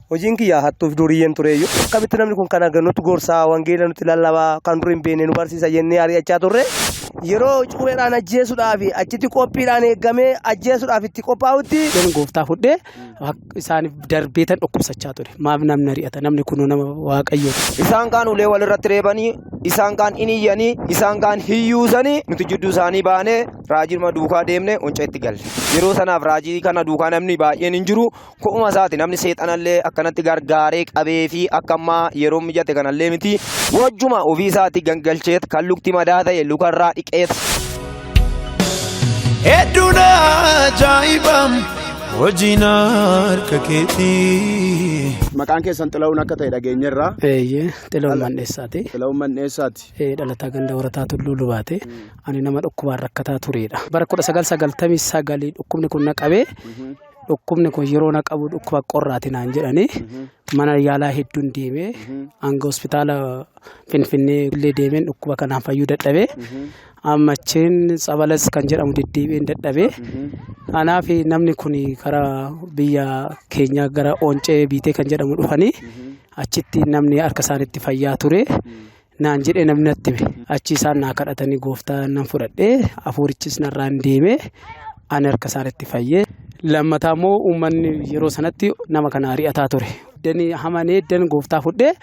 Hojiin kiyya hattuuf duriyyeen tureeyyu. Akkamitti namni kun kan argannutti gorsaa, wangeela nutti lallabaa, kan dur hin beekne nu barsiisa jennee ari'achaa turre. Yeroo cuubeedhaan ajjeesuudhaaf achitti qophiidhaan eeggamee ajjeesuudhaaf itti qophaa'utti. Dan gooftaa fudhee isaaniif darbeetan dhukkubsachaa ture. Maaf namni ari'ata? Namni kun nama Waaqayyooti. Isaan kaan ulee walirratti reebanii, isaan kaan in iyyanii, isaan kaan hiyyuusanii nuti jidduu isaanii baanee raajii duukaa deemne Onceetti galle. Yeroo sanaaf raajii kana duukaa namni baay'een hin jiru. Ko'uma isaati namni seexanallee akkanatti gargaaree qabee fi akka ammaa yeroo mijate kanallee miti. Wajjuma ofii isaati gangalcheet kan lukti madaa ta'e lukarraa dhiqeet. Hedduun ajaa'ibam hojiin harka keetii. Maqaan keessan Xila'uun akka ta'e dhageenyerra. Eeyyee, Xila'uun Mandheessaati. Xila'uun Mandheessaati. Dhalataa ganda Horataa Tulluu Lubaati. Ani nama dhukkubaan rakkataa turedha. Bara 1999 dhukkubni kun na qabee, dhukkubni kun yeroo na qabu dhukkuba qorraati naan jedhanii, mana yaalaa hedduun deemee, hanga hospitaala Finfinnee illee deemeen dhukkuba kanaan fayyuu dadhabee, amma achiin tsabalas kan jedhamu deddeebi'een dadhabee. Kanaaf namni kun karaa biyya keenyaa gara Oncee Biitee kan jedhamu dhufanii, achitti namni harka isaaniitti fayyaa ture naan jedhee namni natti hime. Achi isaan naa kadhatanii gooftaa nan fudhadhee, hafuurichis narraan deemee, ani harka isaaniitti fayyee. Lammataa immoo uummanni yeroo sanatti nama kana ari'ataa ture. Dani hamanee dan gooftaa fudhee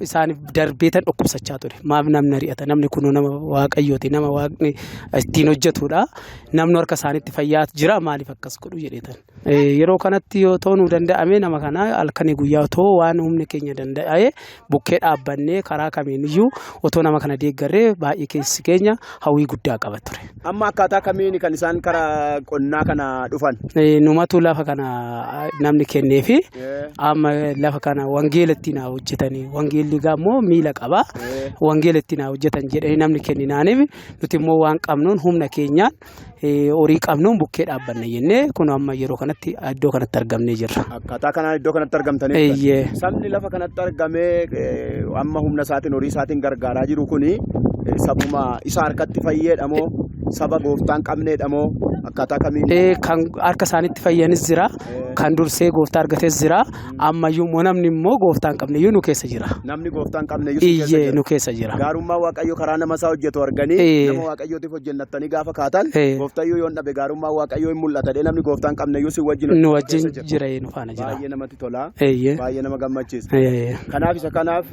isaaniif darbeetan dhukkubsachaa ture. Maaf namni ari'ata? Namni kun nama Waaqayyooti. Nama Waaqni ittiin hojjetudha. Namni harka isaaniitti fayyaa jira, maaliif akkas godhu jedheetan. Yeroo kanatti yoo ta'u nu danda'ame, nama kana halkanii guyyaa otoo waan humni keenya danda'e bukkee dhaabbannee, karaa kamiin iyyuu otoo nama kana deeggarree baay'ee keessi keenya hawwii guddaa qaba ture. Amma akkaataa kamiin kan isaan karaa qonnaa kana dhufan? Numatu lafa kana namni kenneefi, amma lafa kana wangeela ittiin haa hojjetanii, wangeelli egaa immoo miila qaba, wangeela ittiin haa hojjetan jedhanii namni kenninaaniif, nuti immoo waan qabnuun, humna keenyaan, horii qabnuun bukkee dhaabbanna jennee, kun amma yeroo kanatti iddoo kanatti argamnee jirra. Akkaataa kanaan iddoo kanatti argamtanii. Eeyyee. Sabni lafa kanatti argamee amma humna isaatiin, horii isaatiin gargaaraa jiru kuni sabuma isa harkatti fayyeedha moo saba gooftaan qabneedha moo akkaataa kamiin? Kan harka isaaniitti fayyanis jira, kan dursee gooftaa argates jira, ammayyuu immoo namni immoo gooftaa hin qabne iyyuu nu keessa jira. Namni gooftaa hin qabne iyyuu si keessa Iyyee, jira. nu keessa jira. Gaarummaa Waaqayyo karaa nama isaa hojjetu arganii nama Waaqayyootiif hojjennattanii gaafa kaatan, gooftayyuu yoon dhabe gaarummaa Waaqayyoo hin mul'ata jedhee namni gooftaa hin qabne iyyuu si wajjin Nu hojjetu wajjin keessa jira. jira, nu faana jira. Baay'ee namatti tola. Eeyyee. Baay'ee nama gammachiisa. Kanaaf isa kanaaf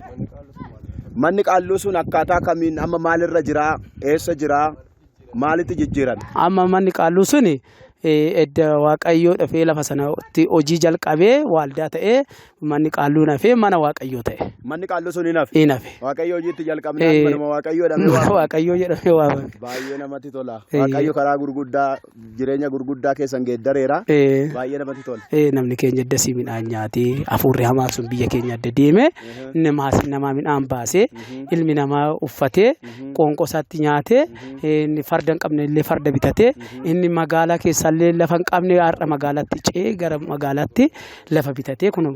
manni qaalluu sun akkaataa kamiin amma maalirra jira? Eessa jira? Maalitti jijjiirame? Amma manni qaalluu suni edda Waaqayyoo dhufee lafa sanatti hojii jalqabee waaldaa ta'ee, manni qaalluun hafee mana Waaqayyoo ta'e. Manni qaalluu sun hin hafe. Hin hafe. Waaqayyo hojiitti jalqabnaan manuma Waaqayyoo jedhamee Mana waamama. Waaqayyoo jedhamee waamame. Baay'ee namatti tola. Waaqayyo karaa gurguddaa jireenya gurguddaa keessan geeddareera. Baay'ee namatti tola. Namni keenya dasii midhaan nyaatee, hafuurri hamaan sun biyya keenya adda deeme, namaas namaa midhaan baasee, ilmi namaa uffatee, qoonqoo isaatti nyaatee, inni farda hin qabne illee farda bitatee, inni magaalaa keessallee lafa hin qabne har'a magaalaatti ce'ee gara magaalaatti lafa bitatee, kun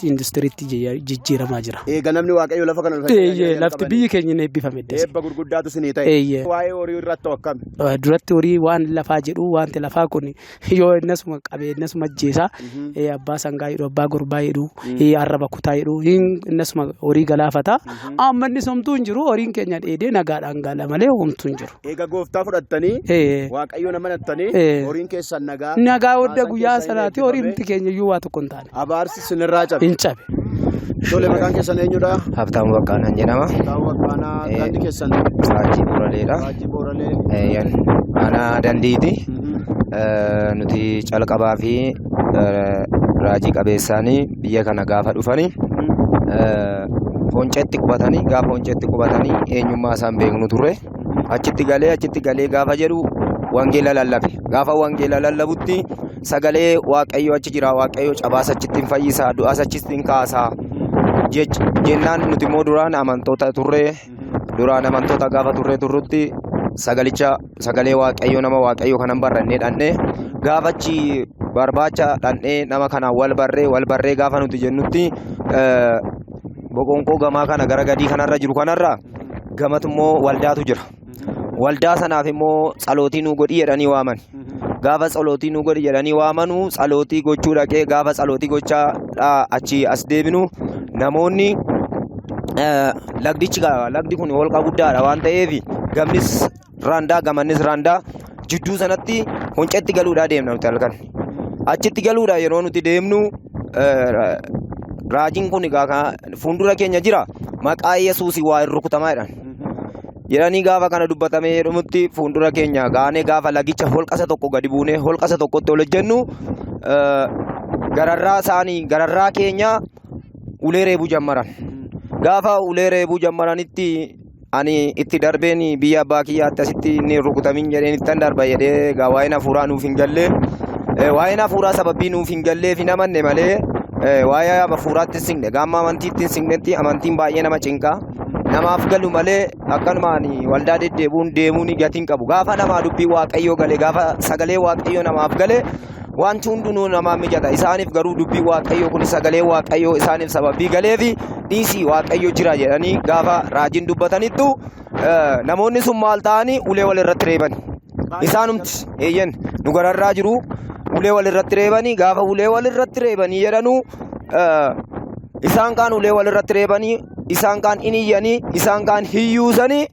industiriitti jijjiiramaa jira. Eega namni Waaqayyo lafa kana dhufe. Eeyyee, lafti biyyi keenya ni eebbifame dasii. Eebba gurguddaatu isinii ta'e. Eeyyee. Waa'ee horii irratti akkami? Duratti horii waan lafaa jedhu, wanti lafaa kun yoo innasuma qabee innasuma ajjeesa, abbaa sangaa jedhu, abbaa gurbaa jedhu, arraba kutaa jedhu, innasuma horii galaafata. Amma inni somtuu hin jiru, horiin keenya dheedee nagaadhaan gala malee homtuu hin jiru. Eega gooftaa fudhattanii, Waaqayyoon amanattanii, horiin keessan nagaa. Nagaa hodda Maasaan guyyaa keessan sanaati eebbifame. horiin keenya iyyuu waa tokko hin taane. Abaarsi sinirraa cabe. Hin cabe. Tole, maqaan keessan eenyudha? Habtaamu Baqqaanaan jedhama. Taa'uu Baqqaanaa, gandi keessan? Raajii Booraleedha. Raajii Booralee. Eeyyan. Aanaa Dandiiti. Nuti calqabaa fi raajii qabeessaanii biyya kana gaafa dhufanii Fonceetti qubatanii, gaafa Fonceetti qubatanii eenyummaa isaan beeknu turre. Achitti galee gaafa jedhu wangeela lallabe. Gaafa wangeela lallabutti sagalee Waaqayyo achi jira, Waaqayyo cabaas achitti hin fayyisaa, du'aas achitti hin kaasaa jennaan, nuti immoo duraan amantoota turre. Duraan amantoota gaafa turre turrutti sagalicha, sagalee Waaqayyo, nama Waaqayyo kanan barrannee dhandhee, gaafa achi barbaacha dhandhee nama kanaan wal barree gaafa nuti jennutti, boqonqoo gamaa kana gara gadii kanarra jiru kanarra gamatu immoo waldaatu jira. Waldaa sanaaf immoo tsalootii nuu godhii jedhanii waaman. Gaafa tsalootii nu godhi jedhanii waamanu tsalootii gochuu dhaqee gaafa tsalootii gochaa achi as deebinu namoonni lagdichi lagdi kun holqa guddaadha waan ta'eef gamnis raandaa gamannis raandaa jidduu sanatti honcetti galuudhaa deemna nuti halkan. Achitti galuudha yeroo nuti deemnu raajiin kun egaa fuuldura keenya jira maqaa Yesuusii waa hin rukutamaa jedhan. Jedhanii gaafa kana dubbatamee jedhamutti fuuldura keenya gaanee gaafa lagicha holqasa tokko gadi buunee holqasa tokkotti ol hojjennu gararraa isaanii gararraa keenya ulee reebuu jammaran. Gaafa ulee reebuu jammaranitti ani itti darbeen biyya abbaa kiyyaatti asitti inni rukutamin jedheen ittan darba jedhee egaa waa'een hafuuraa nuuf hin gallee waa'een hafuuraa sababii nuuf hin galleef hin amanne malee waa'ee hafuuraatti hin siqne gaamma amantiitti hin siqnetti amantiin baay'ee nama cinqa. Namaaf galu malee akkanumaan waldaa deddeebuun deemuun gatiin qabu. Gaafa namaa dubbii waaqayyoo gale gaafa sagalee waaqayyoo namaaf gale wanti hundinuu namaaf mijata. Isaaniif garuu dubbii waaqayyoo kun sagalee waaqayyoo isaaniif sababii galeefi dhiisii waaqayyo jira jedhanii gaafa raajiin dubbatanittu namoonni sun maal ta'anii ulee wal irratti reeban. Isaanumti eeyyan nu gararraa jiru ulee wal irratti reebanii gaafa ulee wal irratti reebanii jedhanuu isaan kaan ulee wal irratti reebanii isaan kaan in iyyanii isaan kaan hiyyuusanii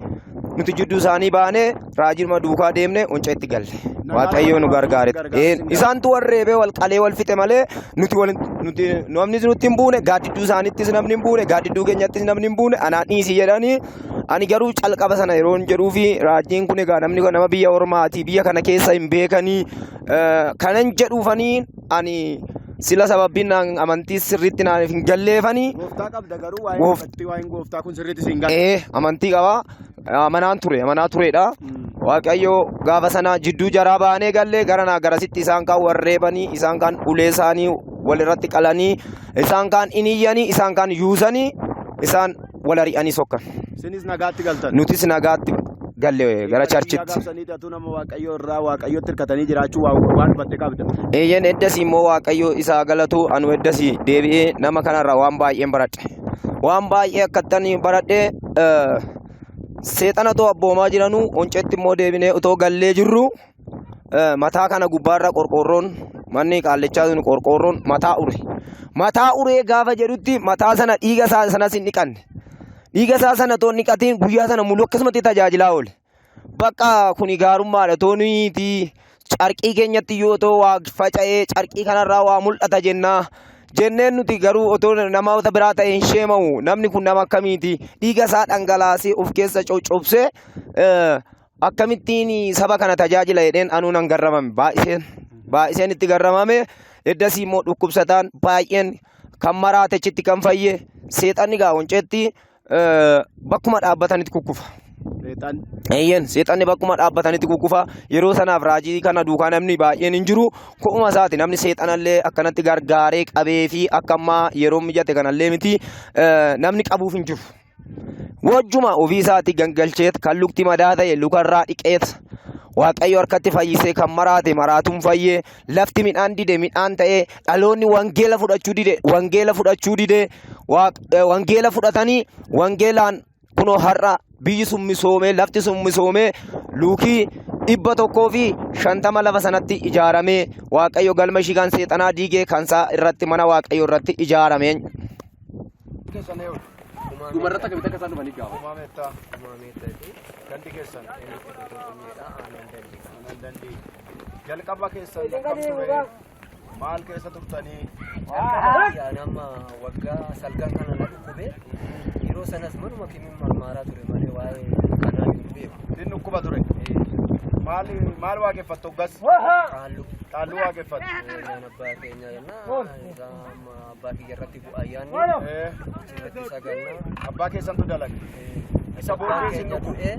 nuti jidduu isaanii baanee raajii duukaa deemne honca itti galle. Waaqayyo nu gargaare. Isaantu wal reebee wal qalee wal fixe malee nuti nuti namni nutti hin buune gaaddidduu isaanittis namni hin buune gaaddidduu keenyattis namni hin buune anaan dhiisi jedhanii ani garuu calqaba sana yeroo hin jedhuu fi raajiin kun egaa namni nama biyya ormaati biyya kana keessa hin beekanii kanan jedhuufanii ani sila sababbiin amantii sirriitti naaf hin galleefanii. Gooftaa qabda garuu waa'een gooftaa kun sirriitti siin galle. Amantii qabaa. Amanaan ture amanaa turedha. Waaqayyo gaafa sana jidduu jaraa baanee gallee gara naa garasitti isaan kaan warreebanii isaan kaan ulee isaanii walirratti qalanii isaan kaan iniyyanii isaan kaan yuusanii isaan wal ari'anii sokkan. Isinis nagaatti galtan. Nutis nagaatti galle gara charchitti. Gaafsanii taatu nama waaqayyo irraa waaqayyotti hirkatanii jiraachuu waan hubatte qabda. Eeyyan eddasii immoo waaqayyo isaa galatu anu eddasii deebi'ee nama kanarraa waan baay'een baradhe. Waan baay'ee akkattan baradhe seexana otoo abboomaa jiranuu honcetti immoo deebinee otoo gallee jirru mataa kana gubbaarra qorqoorroon manni qaallichaa sun qorqoorroon mataa ure. Mataa uree gaafa jedhutti mataa sana dhiiga isaa sanas hin dhiqanne. Dhiiga isaa sana otoo hin dhiqatiin guyyaa sana muluu akkasumatti tajaajilaa oole. Bakka kuni gaarummaadha tooniiti carqii keenyatti yoo otoo waa faca'ee carqii kanarraa waa mul'ata jennaa. Jenneen nuti garuu otoo namoota biraa ta'e hin sheemamu namni kun nama akkamiiti dhiiga isaa dhangalaasee of keessa coccobsee akkamittiin saba kana tajaajila jedheen anuu nan garramame baay'iseen itti garramame eddasii immoo dhukkubsataan baay'een kan maraatechitti kan fayye seexanni gaa honceetti bakkuma dhaabbatanitti kukkufa. Eeyyan seexanni bakkuma dhaabbatanitti kukkufa yeroo sanaaf raajii kana duukaa namni baay'een hin jiru ko'uma isaati namni seexanallee akkanatti gargaaree qabee fi akka ammaa yeroo mijate kanallee miti namni qabuuf hin jiru. Wajjuma ofii isaatti gangalcheet kan lukti madaa ta'e lukarraa dhiqeet waaqayyo harkatti fayyisee kan maraate maraatuun fayyee lafti midhaan dide midhaan ta'ee dhaloonni wangeela fudhachuu dide wangeela fudhachuu dide wangeela fudhatanii wangeelaan kunoo har'a biyyi sun misoomee lafti sun misoomee luukii 150 lafa sanatti ijaaramee waaqayyo galma ishii kan seexanaa diigee kansaa irratti mana waaqayyo irratti ijaarameen. Dumarratti akkamitti akka isaan dhufanii gaafa? Uumameetta. Gandi keessan. Jalqaba keessan akkam ture? Maal keessa turtanii? Nama waggaa salgan kana na dhukkube yeroo sanas manuma kimiin marmaaraa ture malee waa'ee kanaa hin beeku. Inni dhukkuba ture. Maal maal waaqeffattu hoggas? Qaalluu. Qaalluu waaqeffattu. Naan abbaa keenya jennaa isaa abbaa kiyya irratti bu'a ayyaanni achirratti sagannaa. Abbaa keessantu dalage. Isa booddee isin dhukkube.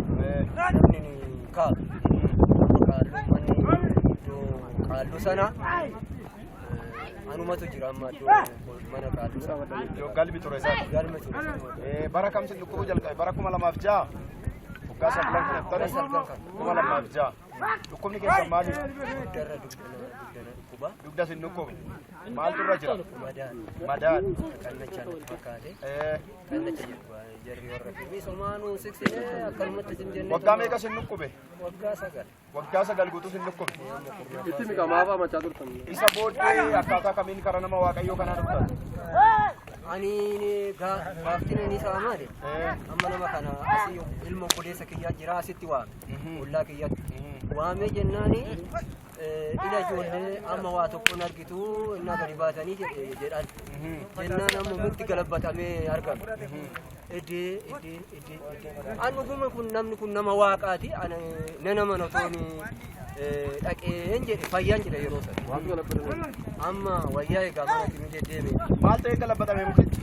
Namni ni kaalu. Qaalluu manni iddoo qaalluu sana anumatu jira amma iddoo mana qaalluu sana. Iddoo galmi ture sana. Galmi ture sana. Bara kam sin dhukkubuu jalqabe? Bara 2006. Waggaa salgan kana. 2006. Dhukkubni keessan maali? Dugdarra dugdana dhukkuba. Dugda sin dhukkuba. Maaltu irra jira? Madaan. Madaan. Qannacha natti fakkaate. Eh, Qannacha jedhu jarri warra fi somaanuu siksinee akkanumatti isin jennee. Waggaa meeqa sin dhukkube? Waggaa 9. Waggaa 9 guutuu sin dhukkube. Itti miqamaaf amachaa turtan. Isa booddee akkaataa kamiin karaa nama Waaqayyoo kanaa dhuftan? Ani gaaftiin inni isaa maali? Amma nama kana asii ilma obboleessa kiyyaa jira asitti waame. Ollaa kiyyatti. Waamee jennaani ila ijoollee amma waa tokkoon argitu innaa gadi baatanii jedhan. Jennaan amma mukti galabbatamee argame. Iddee iddee iddee iddee. An dhuguma kun namni kun nama waaqaati. Ana nana mana otoon dhaqeen jedhe fayyaan jedhe yeroo sana. Amma wayyaa egaa mana kimi deddeeme. Maal ta'ee galabbatame mukichi?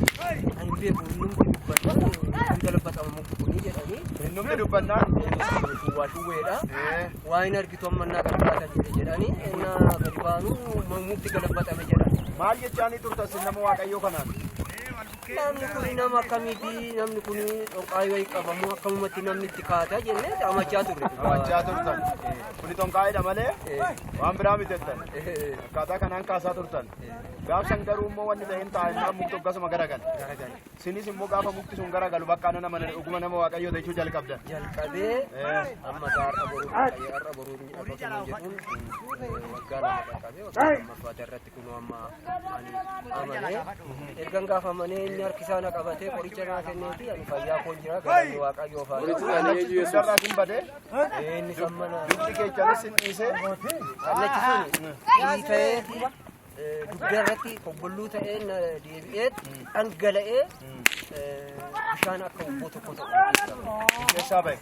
Ani beeku innumti dubbata hin galabbatama mukti kuni jedhanii. Innumti dubbannaan? Shuwwaa shuwweedha. Waa hin argitu amma innaa gadi baatan jedhe jedhanii innaa gadi baanu mukti galabbatame jedhan. Maal jechaanii turtan sin nama Waaqayyoo kanaan? Namni kun nama akkamiiti? Namni kun xonqaayii wayii qabamu akkamumatti namni itti kaata jennee amachaa turre. Amachaa turtan. Kuni xonqaayiidha malee waan biraa miti jettan. Akkaataa kanaan kaasaa turtan. Gaafsan garuu immoo wanni ta'e hin taa'e mukti akkasuma garagala. Sinis immoo gaafa mukti sun garagalu bakka ana nama dhuguma nama Waaqayyoo jechuu jalqabdan. Jalqabee amma har'a boruu har'a boruu akkasuma jedhuun waggaa 2 qaqqabee waggaa 2ffaa irratti kunoo amma ani amanee ergan gaafa amanee inni harkisaa na qabatee qoricha naa kenneeti ani fayyaa koon jira galanni Waaqayyoof haa ta'u. Dugdarraa sin badee Inni sammana dugdi keechanis sin dhiisee kallachi sun dhiita'eeti dugda irratti kobbolluu ta'ee na deebi'ee dhangala'ee bishaan akka hubboo tokko ta'u keessaa ba'e.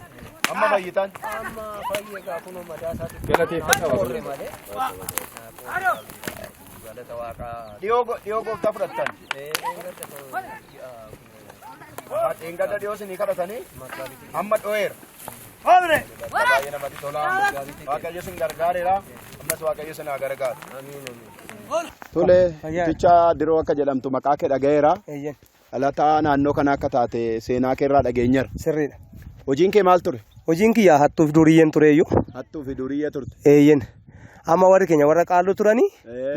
Amma fayyitan. Amma fayyee gaa kunoo madaa isaatti Galateeffadha qorre malee. Galata Waaqaa. Dhiyoo gooftaa fudhattan. Dheengadda dhiyoo isinii kadhatanii amma dho'eera. Baay'ee namatti tola. Waaqayyo isin gargaareera. Ammas Waaqayyo isin haa gargaaru. Tole, jecha diroo akka jedhamtu maqaa kee dhaga'eera. Dhalataa naannoo kana akka taate seenaa kee irraa dhageenyeera. Sirriidha. Hojiin kee maal ture? Hojiin kiyyaa hattuuf duriyyeen tureeyyuu. Hattuu fi duriyyee turte. Eeyyen. Amma warri keenya warra qaalluu turanii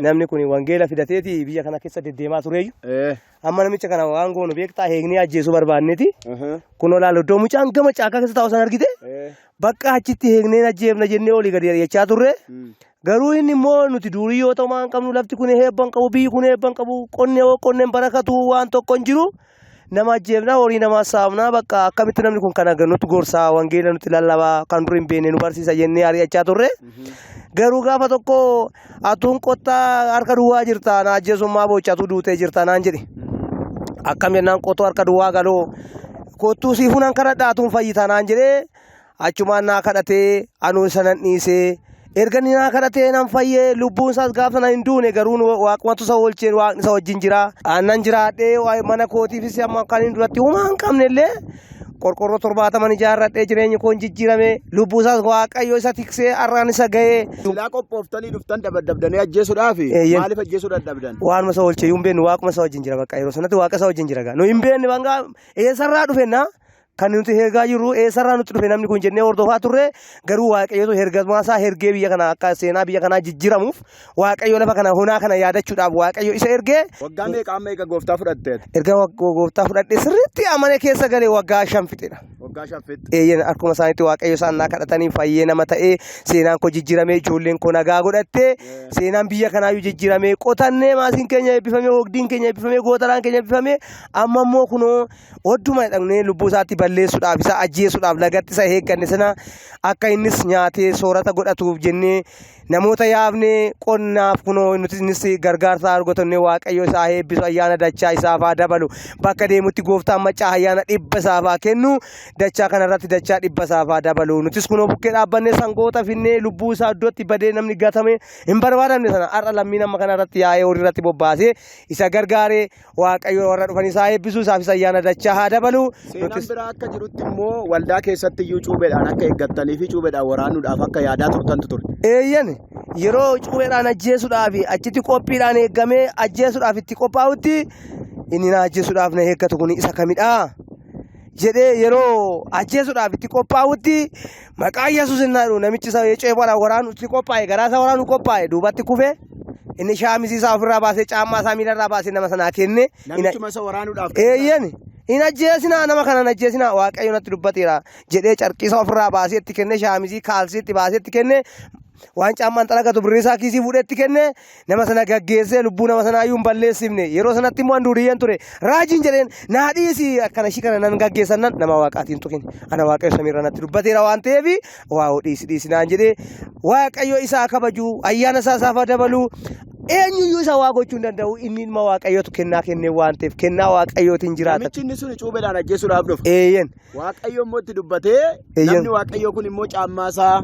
namni kun wangeela fidateeti biyya kana keessa deddeemaa tureeyyu. Amma namicha kana waan goonu beektaa heegnee ajjeesuu barbaanneeti. Kun olaal iddoo mucaan gama caakaa keessa taa'u sana argite bakka achitti heegnee ajjeefna jennee olii gadi ari'achaa turre. Garuu inni immoo nuti durii yoo ta'u maan qabnu lafti kun heebban qabu biyyi kun heebban qabu qonni yoo qonneen barakatu waan tokko hin jiru. Nama ajjeefnaa horii namaa saamnaa bakka akkamitti namni kun kana nutti gorsaa wangeela nutti lallabaa kan dur hin beekne nu barsiisa jennee ari'achaa turre. Garuu gaafa tokko atuun qottaa harka duwwaa jirta na ajjeesummaa boochatu duutee jirta naan jedhe. Akkam jennaan qotoo harka duwwaa galoo kottuu siifuu nan kadhadha atuun fayyita naan jedhee achumaan naa kadhatee anuu isa nan dhiisee. Erga inni naa kadhatee nan fayyee lubbuun isaas gaafa sana hin duune garuu waaqumatu isa oolchee waaqni isa wajjin jira. Aannan jiraadhee mana kootiifis amma kan hin duratti homaa hin qabne illee qorqorroo 70 ijaarradhee jireenyi koo hin jijjiirame lubbuu isaas Waaqayyo isa tiksee har'aan isa ga'ee. Silaa qophooftanii dhuftan dabadabdanii ajjeesuudhaaf maaliif ajjeesuu dadhabdan? Waanuma isa oolchee hin beeknu waaquma isa wajjin jira bakka yeroo sanatti waaqa isa wajjin jira gaa. Nu hin beekne bangaa eessarraa dhufenna? Kan nuti hergaa jirru eessarraa nutti dhufe namni kun jennee hordofaa turre garuu Waaqayyotu hergamaa isaa hergee biyya kana akka seenaa biyya kanaa jijjiiramuuf Waaqayyo lafa kana honaa kana yaadachuudhaaf Waaqayyo isa ergee. Waggaa meeqa amma eega gooftaa fudhatteet? Erga gooftaa fudhadhee sirriitti amane keessa galee waggaa 5 fixeera. Waggaa 5 fixe. Eeyyeen akkuma isaaniitti Waaqayyo isaan naa kadhatanii fayyee nama ta'ee seenaan koo jijjiiramee ijoolleen koo nagaa godhattee seenaan biyya kanaayyuu jijjiiramee qotannee maasiin keenya eebbifamee hogdiin keenya eebbifamee gootaraan keenya eebbifamee amma immoo kunoo odduma dhaqnee lubbuu isaatti balleessuudhaaf isa ajjeesuudhaaf lagatti isa eegganne sana akka innis nyaatee soorata godhatuuf jennee namoota yaafnee qonnaaf kunoo nuti innis gargaarsa argatannee Waaqayyo isaa eebbisu ayyaana dachaa isaaf haa dabalu bakka deemutti gooftaan maccaa ayyaana 100 isaaf haa kennu dachaa kanarratti dachaa 100 isaaf haa dabalu nutis kunoo bukkee dhaabbannee sangoota finnee lubbuu isaa iddootti badee namni gatame hin barbaadamne sana har'a lammiin amma kanarratti yaa'ee horii irratti bobbaasee isa gargaaree Waaqayyo warra dhufan isaa eebbisuu isaafis ayyaana dachaa haa dabalu. Seenaan biraa akka jirutti immoo waldaa keessatti iyyuu cuubeedhaan akka eeggattanii fi cuubeedhaan waraanuudhaaf akka yaadaa turtantu ture. Eeyyan yeroo cuubeedhaan ajjeesuudhaaf achitti qophiidhaan eeggamee ajjeesuudhaaf itti qophaa'utti inni na ajjeesuudhaaf na eeggatu kun isa kamidhaa? jedhee yeroo ajjeesuudhaaf itti qophaa'utti maqaa Yesuus hin jedhu namichi isa ceephaadhaan waraanu itti qophaa'e, garaa isaa waraanu qophaa'e, duubatti kufe. Inni shaamizii isaa ofirraa baasee, caammaa isaa miilarraa baasee nama sanaa kenne. Namichuma isa waraanuudhaaf. Eeyyen, hin ajjeesinaa, nama kana hin ajjeesinaa, Waaqayyo natti dubbateera jedhee carqii isaa ofirraa baasee itti kenne, shaamizii kaalsii itti baasee itti kenne, waan caammaan xaragatu birrii isaa kiisii fuudhee itti kenne, nama sana gaggeessee lubbuu nama sanaa iyyuu hin balleessifne. Yeroo sanatti immoo handuuriyyeen ture, raajiin jedheen, naa dhiisi, akkana ishii kana nan gaggeessan, nan nama waaqaatiin tuqin, ana Waaqayyo samiirra natti dubbateera waan ta'eef waa dhiisi dhiisi naan jedhee. Waaqayyo isaa kabaju, ayyaana isaa isaaf haa dabalu. Eenyuyyuu isa waa gochuu hin danda'u, inni ilma Waaqayyootu kennaa kennee waan ta'eef kennaa Waaqayyootiin jiraata. Namichi inni sun cuupheedhaan ajjeesuudhaaf dhufe. Eeyyen. Waaqayyo immoo itti dubbatee namni Waaqayyoo kun immoo caammaa isaa,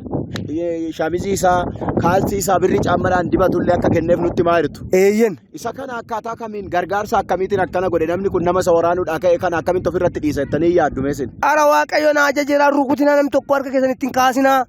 shaamizii isaa, kaalsii isaa, birrii caammaadhaan dibatullee akka kenneef nutti himaa jirtu. Eeyyen. Isa kana akkaataa kamiin, gargaarsa akkamiitiin akkana godhe? Namni kun nama isa waraanuudhaa ka'e kana akkamitti ofirratti dhiisa jettanii yaaddu meesin? Ara Waaqayyo na ajajeera, rukutinaa, namni tokko harka keessan ittiin kaasinaa.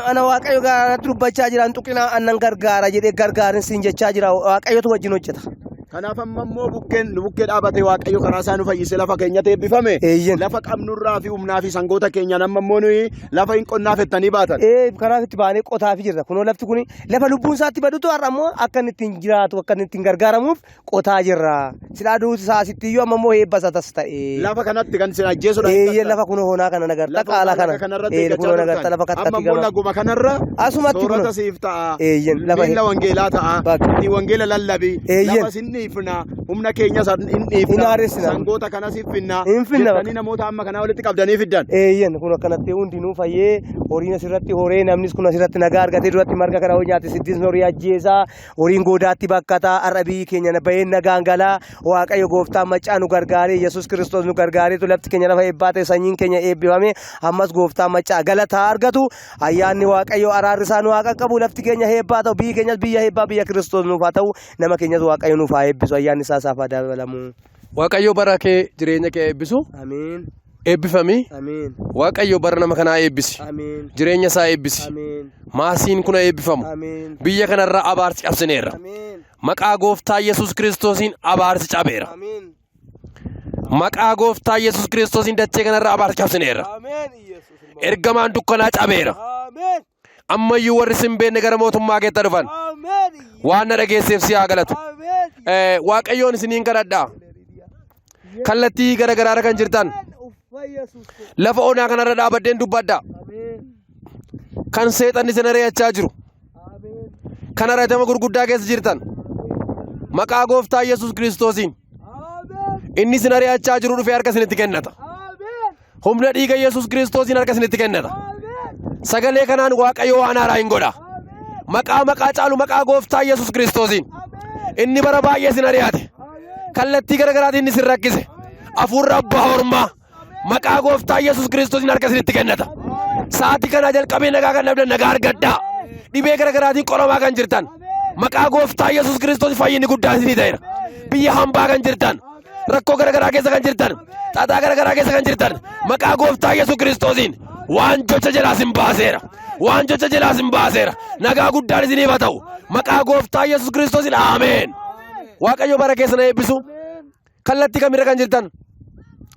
Ana Waaqayyo garaa natti dubbachaa jira, hin tuqinaa, annan gargaara jedhee gargaarin siin jechaa jira, Waaqayyotu wajjin hojjeta. Kanaaf amma immoo bukkeen nu bukkee dhaabatee Waaqayyo karaa isaa nu fayyisee lafa keenyatti eebbifame. Eeyyen. Lafa qabnurraa fi humnaa fi sangoota keenyaan amma immoo nuyi lafa hin qonnaaf jettanii baatan. Ee, kanaaf itti baanee qotaafi jirra. Kunoo lafti kun lafa lubbuun isaatti badutu har'a immoo akka inni ittiin jiraatu, akka inni ittiin gargaaramuuf qotaa jirra. Silaa duuti isaa asitti iyyuu amma immoo eebba isaa tas ta'e. Lafa kanatti kan isin ajjeesuudhaan. Eeyyee, lafa kunoo honaa kana nagarta, qaala kana. Kanarratti Ee, kunoo nagarta lafa amma kattatti immoo gama. laguma kanarra Asumatti soorata kunoo. siif ta'a. Eeyyen, lafa Miilla wangeelaa ta'a. Bakka. Ittiin wangeela lallabi. Eeyyen. Lafa sin dhiifna. Humna keenya san hin dhiifna. Hin haaressina. Sangoota kanas hin finna. Hin finna. Jettanii namoota amma kanaa walitti qabdanii fiddan. Eeyyen, kun akkanatti hundinuu fayyee, horiin asirratti horee, namnis kun asirratti nagaa argatee, duratti marga kana hoo nyaate siddisni horii ajjeesaa, horiin goodaatti bakkataa, har'a biyyi keenya baheen nagaan galaa. Waaqayyo gooftaan maccaa nu gargaaree, Yesuus Kiristoos nu gargaareetu lafti keenya lafa eebbaa ta'e, sanyiin keenya eebbifame. Ammas gooftaan maccaa galataa argatu, ayyaanni Waaqayyo araarri isaa nu haa qaqqabu, lafti keenya eebbaa ta'u, biyyi keenyas biyya eebbaa, biyya Kiristoos nuuf haa ta'u, nama keenyas Waaqayyo nuuf haa eebbisu, ayyaanni isaa isaaf haa dabalamu. Waaqayyo bara kee, jireenya kee eebbisu. Amiin. Eebbifami. Amiin. Waaqayyo bara nama kanaa eebbisi. Amiin. Jireenya isaa eebbisi. Amiin. Maasiin kun eebbifamu. Amiin. Biyya kanarraa abaarsi cabsineerra. Amiin. Maqaa gooftaa Yesuus Kiristoosiin abaarsi cabeera. Amiin. Maqaa gooftaa Yesuus Kiristoosiin dachee kanarraa abaarsi cabsineerra. Ameen. Yesuus. Ergamaan dukkanaa cabeera. Ameen. Ammayyuu warri sin beekne gara mootummaa keetta dhufan. Ameen. Waan na dhageesseef si haa galatu. Ameen. Waaqayyoon isiniin kadhadhaa. Kallattii gara garaarra kan jirtan Uffa Yesuus. lafa onaa kanarra dhaabadheen dubbadha. Ameen. Kan seexanni isin ari'achaa jiru. Ameen. Kan ari'atama gurguddaa keessa jirtan. Maqaa gooftaa Yesuus Kiristoosiin Ameen. inni isin ari'achaa jiru dhufee harka isinitti kennata. Ameen. Humna dhiiga Yesuus Kiristoosiin harka isinitti kennata. Ameen. Sagalee kanaan Waaqayyo waan haaraa hin godha. Maqaa maqaa caalu, maqaa gooftaa Yesuus Kiristoosiin. Inni bara baay'ee isin ari'ate. Kallattii gara garaatiin inni isin rakkise. Hafuurri abbaa hormaa maqaa gooftaa Yesuus Kiristoosiin harka isinitti kennata. Sa'aatii kanaa jalqabee nagaa kan dhabdan nagaa argadhaa. Dhibee gara garaatiin qoramaa kan jirtan, maqaa gooftaa Yesuus Kiristoos fayyinni guddaan isinii ta'eera. Biyya hambaa kan jirtan, rakkoo gara garaa keessa kan jirtan, xaxaa gara garaa keessa kan jirtan, maqaa gooftaa Yesuus Kiristoosiin waan jecha jalaa isin baaseera. Waan jecha jalaa isin baaseera. Nagaa guddaan isiniif haa ta'u. Maqaa gooftaa Yesuus Kiristoosiin, aameen. Waaqayyo bara keessan eebbisu. Kallattii kamirra kan jirtan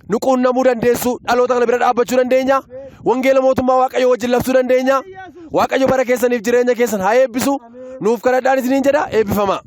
nu quunnamuu dandeessu, dhaloota kana bira dhaabbachuu dandeenya, wangeela mootummaa Waaqayyo wajjin labsuu dandeenya. Waaqayyo bara keessaniif jireenya keessan haa eebbisu. Nuuf kadhadhaan isiniin jedha, eebbifamaa.